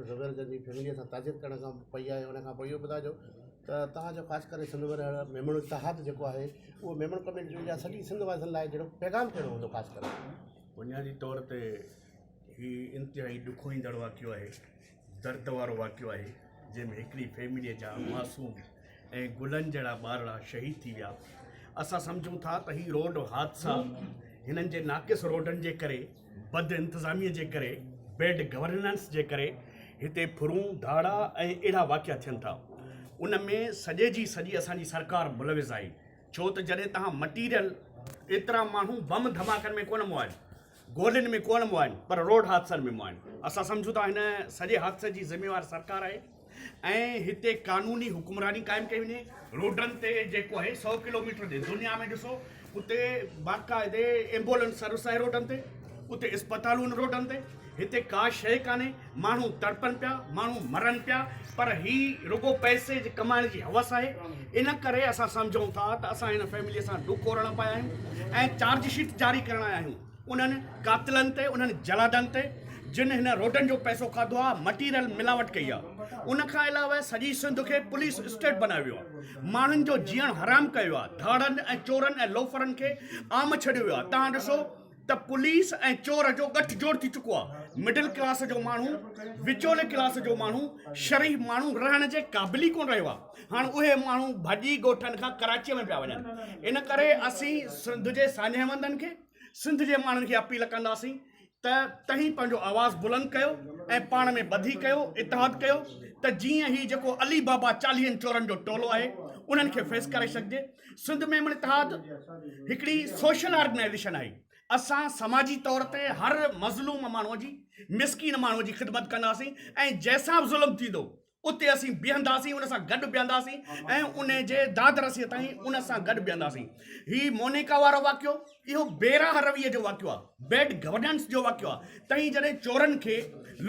Doctor Zubair جن جي فيمليء سان تعزيت ڪرڻ کان پئي آهي ان کان پوء اهو ٻڌائجو ته توهان جو خاص ڪري سنڌ ۾ رهندڙ ميمڻ اتحاد جيڪو آهي اهو ميمڻ ڪميونٽي جو يا سڄي سنڌ واسين لاء جهڙو پيغام ڪهڙو هوندو خاص ڪري؟ بنيادي طور تي هي انتهائي ڏکوئيندڙ واقعو آهي، درد وارو واقعو آهي، جنهن ۾ هڪڙي فيمليء جا معصوم ۽ گلن جهڙا ٻارڙا شهيد ٿي ويا. اسان سمجهون ٿا ته هي روڊ حادثا هنن جي ناقص روڊن جي ڪري، بد انتظاميء جي ڪري، بيڊ گورننس جي ڪري هتي ڦرون، ڌاڙا ۽ اهڙا واقعا ٿين ٿا. ان ۾ سڄي جي سڄي اسان جي سرڪار ملوث آهي. ڇو ته جڏهن توهان مٽيريل ايترا ماڻهو بم ڌماڪن ۾ ڪونه مئا آهن، گولين ۾ ڪونه مئا آهن پر روڊ حادثن ۾ مئا آهن. اسان سمجهون ٿا هن سڄي حادثي جي ذميوار سرڪار آهي ۽ هتي قانوني حڪمراني قائم ڪئي وڃي. روڊن تي جيڪو آهي سو ڪلوميٽر جي دنيا ۾ ڏسو اتي باقاعدي ايمبولنس سروس آهي روڊن تي، اتي اسپتالون آهن روڊن تي، هتي ڪا شيء ڪانهي، ماڻهو تڙپن پيا، ماڻهو مرن پيا پر هي رڳو پئسي جي ڪمائڻ جي حوس آهي، ان ڪري اسان سمجهون ٿا ته اسان هن فيملي سان ڏک اورڻ پيا آهيون ۽ چارج شيٽ جاري ڪرڻ آيا آهيون انهن قاتلن تي، انهن جلادن تي جن هن روڊن جو پئسو کاڌو آهي، مٽيريل ملاوٽ ڪئي آهي، ان کان علاوه سڄي سنڌ کي پوليس اسٽيٽ بنايو ويو آهي، ماڻهن جو جيئڻ حرام ڪيو ويو آهي، ڌاڙن ۽ چورن ۽ لوفرن کي عام ڇڏيو ويو آهي، توهان ڏسو ته پوليس ۽ چور جو ڳٺ جوڙ ٿي چڪو آهي، مڊل ڪلاس جو ماڻهو، وچولي ڪلاس جو ماڻهو، شريف ماڻهو رهڻ جي قابل ئي ڪونه رهيو آهي، هاڻ اهي ماڻهو ڀڄي ڳوٺن کان ڪراچيء ۾ پيا وڃن، ان ڪري اسين سنڌ جي ساڃاهه وندن کي، سنڌ جي ماڻهن کي اپيل ڪنداسين ته توهين پنهنجو آواز بلند ڪيو ۽ پاڻ ۾ ٻڌي ڪيو، اتحاد ڪيو ته جيئن هي جيڪو علي بابا چاليهن چورن جو ٽولو آهي انهن کي فيس ڪري سگهجي. سنڌ ميمڻ اتحاد هڪڙي سوشل آرگنائيزيشن آهي. اسان سماجي طور تي هر مظلوم ماڻهو جي، مسڪين ماڻهو جي خدمت ڪنداسين ۽ جنهن سان به ظلم ٿيندو اتي اسين بيهنداسين، ان سان گڏ بيهنداسين ۽ ان جي داد رسيء تائين ان سان گڏ بيهنداسين. هي مونيڪا وارو واقعو اهو بي راهه رويء جو واقعو آهي، بيڊ گورننس جو واقعو آهي. تئين جڏهن چورن کي،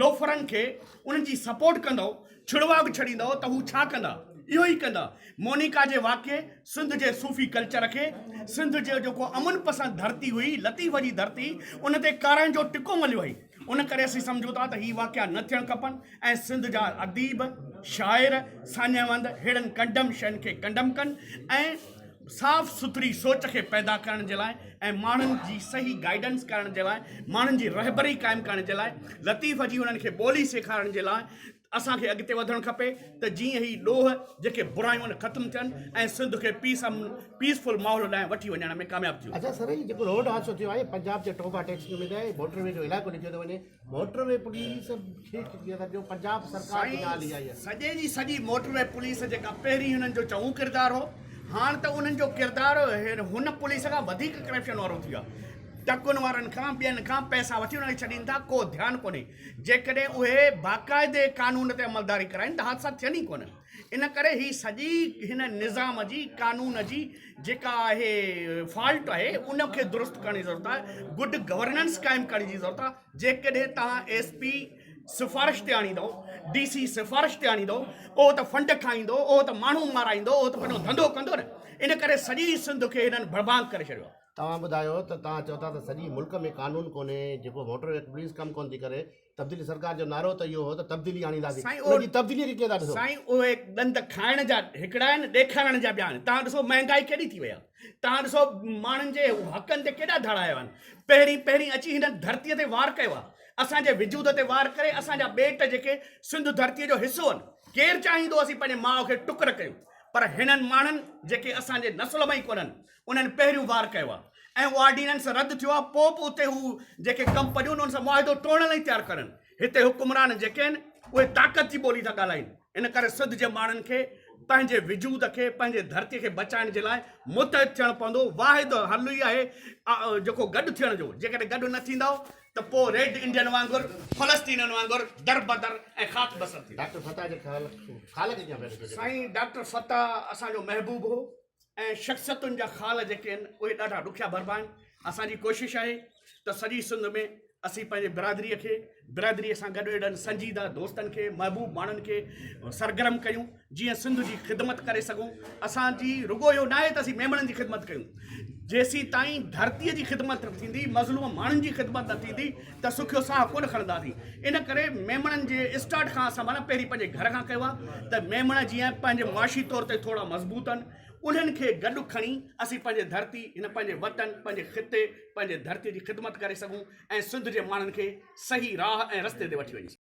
لوفرن کي انهن جي سپورٽ ڪندؤ، ڇڙواڳ ڇڏيندؤ ته هو ڇا ڪندا؟ اهو ئي ڪندا. مونيڪا جي واقعي سنڌ جي صوفي ڪلچر کي، سنڌ جي جيڪو امن پسند ڌرتي هئي، لطيف جي ڌرتي، ان تي ڪارنهن جو ٽڪو مليو هئي. ان ڪري اسين سمجهون ٿا ته هي واقعا نه ٿيڻ کپن ۽ سنڌ جا اديب، شاعر، ساڃاهوند ههڙن ڪنڊم شين کي ڪنڊم ڪن ۽ صاف سٿري سوچ کي پيدا ڪرڻ جي لاء ۽ ماڻهن جي صحيح گائيڊنس ڪرڻ جي لاء، ماڻهن جي رهبري قائم ڪرڻ جي لاء، لطيف جي انهن کي ٻولي سيکارڻ جي لاء اسان کي اڳتي وڌڻ کپي ته جيئن هي ڏوهه جيڪي برايون آهن ختم ٿين ۽ سنڌ کي پيس امن پيس فل ماحول ڏانهن وٺي وڃڻ ۾ ڪامياب ٿيون. اچا سر هي جيڪو روڊ حادثو ٿيو آهي پنجاب جي ٽوبا ٽيڪ سنگهه ۾ ته موٽر وي جو علائقو لکيو ٿو وڃي موٽر وي پوليس کي جو پنجاب سرڪار جي ڳالهه اها آهي. سڄي جي سڄي موٽر وي پوليس جيڪا پهرين هنن جو چڱو ڪردار هو هاڻ ته انهن جو ڪردار هن پوليس کان وڌيڪ ڪرپشن وارو ٿي ويو آهي ٽڪن وارن کان ٻين کان پئسا وٺي انهن کي ڇڏين ٿا ڪو ڌيان ڪونهي جيڪڏهن اهي باقاعدي قانون تي عملداري ڪرائين ته حادثا ٿين ئي ڪونه. ان ڪري هي سڄي هن نظام جي قانون جي جيڪا آهي فالٽ آهي ان کي درست ڪرڻ جي ضرورت آهي، گڊ گورننس قائم ڪرڻ جي ضرورت آهي. جيڪڏهن توهان ايس پي سفارش تي آڻيندؤ، ڊي سي سفارش تي آڻيندؤ، اهو ته فنڊ کائيندو، اهو ته ماڻهو مارائيندو، اهو ته پنهنجو ڌنڌو ڪندو نه. ان ڪري سڄي سنڌ کي هنن ڀڙڀانگ ڪري ڇڏيو آهي. توهان ٻڌايو ته توهان چئو ٿا ته سڄي ملڪ ۾ قانون ڪونهي جيڪو موٽر وي پوليس ڪم ڪونه ٿي ڪري تبديلي سرڪار جو نعرو ته اهو هو ته تبديلي آڻينداسين ان جي تبديلي کي ڪيئن ٿا ڏسو؟ سائين اهي ڏند کائڻ جا هڪڙا آهن ڏيکارڻ جا ٻيا آهن توهان ڏسو مهنگائي ڪيڏي ٿي وئي آهي توهان ڏسو ماڻهن جي حقن تي ڪيڏا ڌاڙا آيا آهن پهرين پهرين اچي هنن ڌرتي تي وار ڪيو آهي اسان جي وجود تي وار ڪري اسان جا ٻيٽ جيڪي سنڌ ڌرتي جو حصو آهن ڪير چاهيندو اسين پنهنجي ماء کي ٽڪر ڪيون پر هنن ماڻهن جيڪي اسان جي نسل مان ئي ڪونهن انهن پهريون وار ڪيو آهي ۽ اهو آرڊيننس رد ٿيو آهي پوء به اتي هو جيڪي ڪمپنيون انهن سان معاهدو ٽوڙڻ لاء تيار ڪرن هتي حڪمران جيڪي آهن اهي طاقت جي ٻولي ٿا ڳالهائين ان ڪري سنڌ جي ماڻهن کي پنهنجي وجود کي پنهنجي ڌرتي کي بچائڻ جي لاء متحد ٿيڻ پوندو واحد حل ئي آهي جيڪو گڏ ٿيڻ جو جيڪڏهن گڏ نه ٿيندؤ ته پوء ريڊ انڊين وانگر فلسطينين وانگر دربدر ۽ خاڪ بسر ٿيندؤ. ڊاڪٽر فتاح جي خال خال کي ڪيئن پيا ڏسو؟ سائين ڊاڪٽر فتاح اسان جو محبوب هو ۽ شخصيتن جا خال جيڪي آهن اهي ڏاڍا ڏکيا ڀربا آهن. اسان جي ڪوشش آهي ته سڄي سنڌ ۾ اسين پنهنجي برادريء کي، برادريء سان گڏ اهڙن سنجيده دوستن کي، محبوب ماڻهن کي سرگرم ڪيون، جيئن سنڌ جي خدمت ڪري سگهون. اسان جي رڳو اهو ناهي ته اسين ميمڻن جي خدمت ڪيون. جيسين تائين ڌرتيء جي خدمت نه ٿيندي، مظلوم ماڻهن جي خدمت نه ٿيندي ته سکيو ساهه ڪونه کڻنداسين. ان ڪري ميمڻن جي اسٽارٽ کان اسان معنيٰ پهرين پنهنجي گهر کان ڪيو آهي ته ميمڻ جيئن پنهنجي معاشي طور تي ٿورا مضبوط آهن، انهن کي گڏ کڻي اسين پنهنجي ڌرتي، هن پنهنجي وطن، پنهنجي خطي، پنهنجي ڌرتي جي خدمت ڪري سگهون ۽ سنڌ جي ماڻهن کي صحيح راهه ۽ رستي تي وٺي وڃي سگهون.